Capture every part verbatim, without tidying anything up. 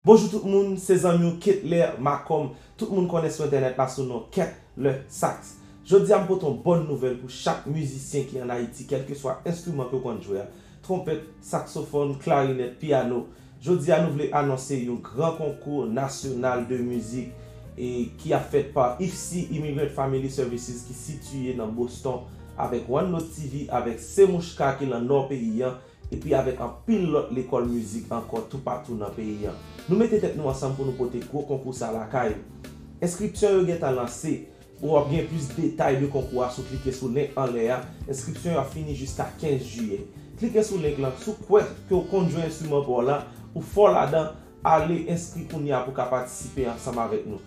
Bonjou tout moun, se zanmi w Ketler Macom. Tout moun konnen sou entènèt la sou non Ketler Sax. Jodi a m pote yon bòn nouvèl pou chak mizisyen ki ann Ayiti, kèlkeswa enstriman ke w konn jwe a, twonpèt, saksofòn, klarinèt, pyano. Jodi a nou vle anonse yon gran konkou nasyonal de mizik e ki ap fèt pa I F C, Immigrant Family Services, ki sitiye nan Boston, avèk One Note T V, avèk Semouchka ki lan nò peyi an, epi avèk anpil lòt lekòl mizik ankò toupatou nan peyi an. Nou mete tèt nou ansanm pou nou pote gwo konkou sa lakay ou. Enskripsyon yo gentan lanse. Ou ap gen plis detay de konkou a si w klike sou link anlè a. Enskripsyon yo ap fini jiska kenz jiyè. Klike sou link lan, si w kwè ke w konn jwe enstriman pa w la, ou fò ladan, ale enskri kounye a pou w ka patisipe ansanm avèk nou.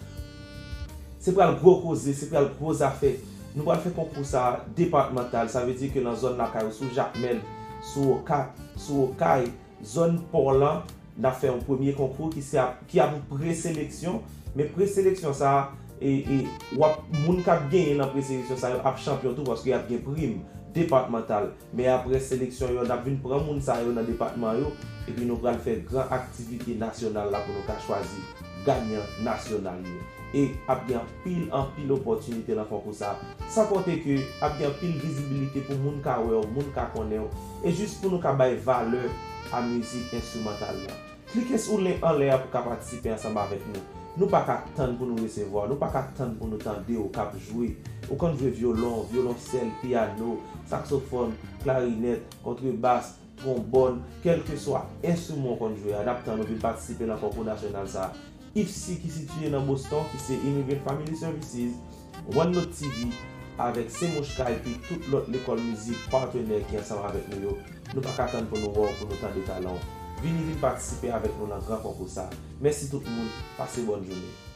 Se pral gwo koze, se pral gwo zafè. Nou pral fè konkou sa a depatmantal, sa vle di ke nan zòn lakay ou, sou Jakmèl, sou Okap, sou Okay, zòn pa w lan, n ap fè yon premye konkou ki se ap, ki ap yon preseleksyon. Men preseleksyon sa a, e, e, w ap, moun k ap genyen nan preseleksyon sa yo ap chanpyon tou paske y ap gen prim depatmantal. Men apre seleksyon yo, n ap vin pran moun sa yo nan depatman yo, epi nou pral fè gran aktivite nasyonal la pou nou ka chwazi ganyan nasyonal yo. E ap gen anpil, anpil opòtinite nan konkou sa a. San konte ke ap gen anpil vizibilite pou moun ka wè w, moun ka konnen w, e jis pou nou ka bay valè a mizik enstrimantal la. Klike sou link anlè a pou w ka patisipe ansanm avèk nou. Nou pa ka tann pou nou resevwa w, nou pa ka tann pou nou tande w k ap jwe. Ou konn jwe vyolon, vyolonsèl, pyano, saksofòn, klarinèt, kontrebas, twonbòn, kèlkeswa enstriman w konn jwe a, n ap tann ou vin patisipe nan konkou nasyonal sa a. I F C ki sitiye nan Boston, ki se Immigrant Family Services, One Note T V, avèk Semouchka epi tout lòt lekòl mizik patnè ki ansanm avèk nou yo. Nou pa ka tann pou nou wè w, pou nou tande talan w. Vini vin patisipe avèk nou nan gran konkou sa a. Mèsi tout moun, pase bòn jounen.